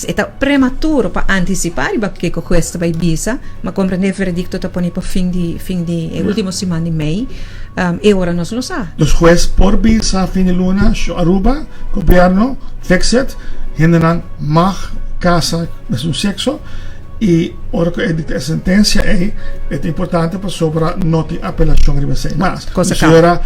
E ta prematuro pa antisipá riba kiko hues ta bai bisa, ma komprendé e veredikto ta pone pa fin di fin di e último siman di mei, e ora nos lo sa. Dus hues por bisa fin di luna, sho Aruba, gobierno, fix it, hendenan mag kasa mesun sekso i ora ku e dikta e sentensia ei e ta importante pasobra no tin apelashon riba esei mas. Kos a kaba.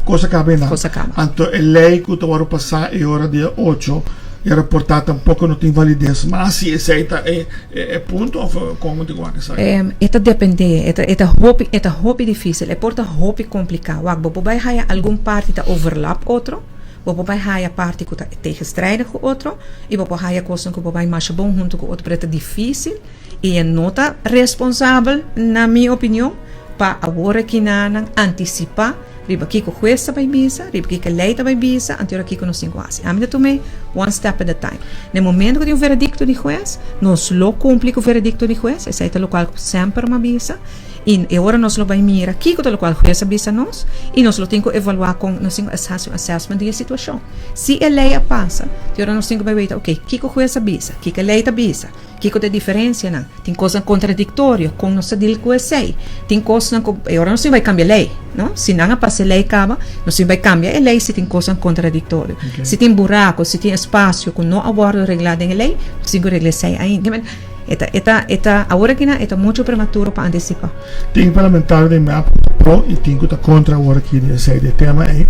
Kos a kaba einan. Kos a kaba. Anto e lei ku ta wòrdu pasá e ora dia ocho e raportá tampoko no tin valides mas si esei ta e e punto òf kon bo tin ku wak esaki? E ta dependé, e ta e ta hopi e ta hopi difísil, e por ta hopi kompliká. Wak bo por bai haya algun parti ta overlap otro. Bo por bai haya parti ku ta tegenstrijdig ku otro i bo por haya kosnan ku por bai masha bon huntu ku otro, pero e ta difísil i e no ta responsabel, na mi opinion, pa awor aki nan antisipá riba kiko hues ta bai bisa, riba kiko lei ta bai bisa, anto ora kiko nos tin ku hasi. Ami ta tum'é one step at a time. Na e momento ku tin un veredikto di hues, nos lo kumpli ku veredikto di hues, esei ta lokual ku semper mi a bisa. I e ora nos lo bai mira kiko ta lokual Hues a bisa nos i nos lo tin ku evaluá kon nos tin ku hasi un assessment di e situashon. Si e lei a pasa, te ora nos tin ku bai weta, oke, kiko Hues a bisa, kiko e lei ta bisa, kiko ta e diferensianan, tin kosnan kontradiktorio, kon nos ta dil ku esei, tin kosnan ku e ora nos tin bai kambia lei, no? Si nan a pasa e lei kaba, nos tin bai kambia e lei si tin kosnan kontradiktorio. Si tin buraku, si tin espasio ku no a wòrdu reglá den e lei, nos tin ku regla esei ainda. E ta, e ta, e ta, awor aki nan e ta mucho prematuro pa anticipa. Tin parlamentario den mep ku ta pro i tin ku ta kontra awor aki di esei di e tema ei.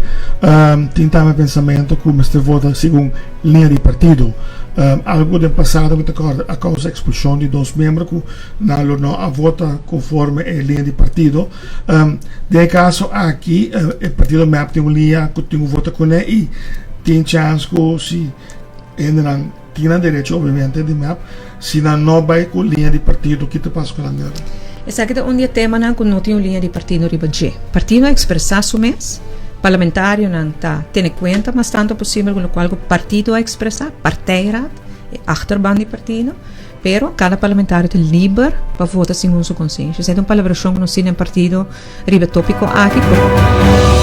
Tin tambe pensamento ku mester vota segun liña di partido. Algu ku den pasado mi ta kòrda a kousa ekspulshon di dos miembro ku nan lo no a vota konforme e liña di partido. Den e kaso aki e partido mep tin un liña ku tin ku vota kuné i tin chans ku si hendenan. Tin nan derecho obviamente di mep, si nan no bay cu liña di partido ki ta pasa cu nan debe? Esaki ta un di e temanan cu no tin un liña di partido riba dje. Partido a expresa su mes, parlamentarionan ta tene cuenta mas tanto posibel cu locual cu partido a expresa, partijraad, e achterban di partido, pero cada parlamentario ta liber pa vota segun su conciencia. Esaki ta un palabracion cu nos tin den partido. Riba e tópiko aki ku.